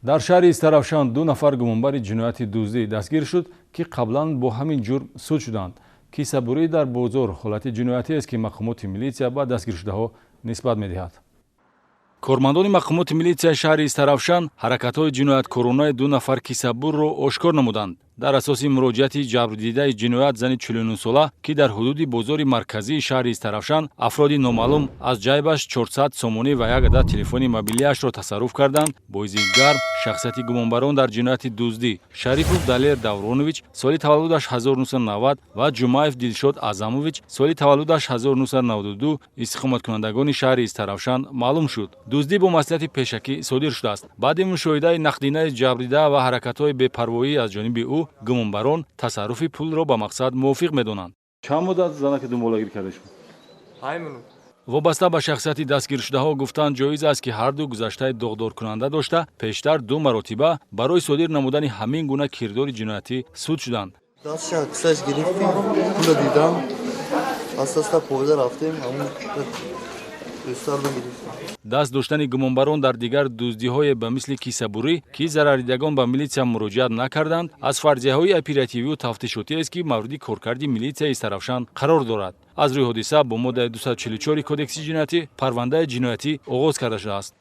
Дар шаҳри Истаравшан ду нафар гумонбари ҷинояти дуздӣ дастгир шуд, ки қаблан бо ҳамин ҷурм суд шуданд. Кисабурӣ дар бозор ҳолати ҷиноятиест, ки мақомоти милитсия ба дастгиршудаҳо нисбат медиҳад. Кормандони мақомоти милитсияи шаҳри Истаравшан ҳаракатҳои ҷинояткоронаи ду нафар кисабурро ошкор намуданд. Дар асоси муроҷиати ҷабрдидаи ҷиноят, зани 49-сола, ки дар ҳудуди бозори марказии шаҳри Истаравшан афроди номаълум аз ҷайбаш 400 сомонӣ ва як адад телефони мобилиашро тасарруф карданд, бо изи гарм шахсияти гумонбарон дар ҷинояти дуздӣ Шарипов Далер Давронович, соли таваллудаш 1990, ва Ҷумаев Дилшод Аъзамович, соли таваллудаш 1992, истиқоматкунандагони шаҳри Истаравшан маълум шуд. Дуздӣ бо маслиҳати пешакӣ содир шудааст. Баъди мушоҳидаи нақдинаи ҷабрдида ва ҳаракатҳои бепарвоӣ аз ҷониби ӯ, гумонбарон тасарруфи пулро ба мақсад мувофиқ медонанд. Чанд муддат занаки думболагирӣ карда шумо? 8 минут. Вобаста ба шахсияти дастгиршудаҳо гуфтан ҷоиз аст, ки ҳарду гузаштаи доғдоркунанда дошта, пештар ду маротиба барои содир намудани ҳамин гуна кирдори ҷиноятӣ суд шуданд. Дастша кисаш гирифтим, пула дидам, аста-аста поида рафтем, ҳамун дӯстарро гирифтем. Даст доштани гумонбарон дар дигар дуздиҳое ба мисли кисабурӣ, ки зарардидагон ба милитсия муроҷиат накарданд, аз фарзияҳои оперативию тафтишотиест, ки мавриди коркарди милитсияи Истаравшан қарор дорад. Аз рӯи ҳодиса бо моддаи 244 Кодекси ҷиноятӣ парвандаи ҷиноятӣ оғоз карда шудааст.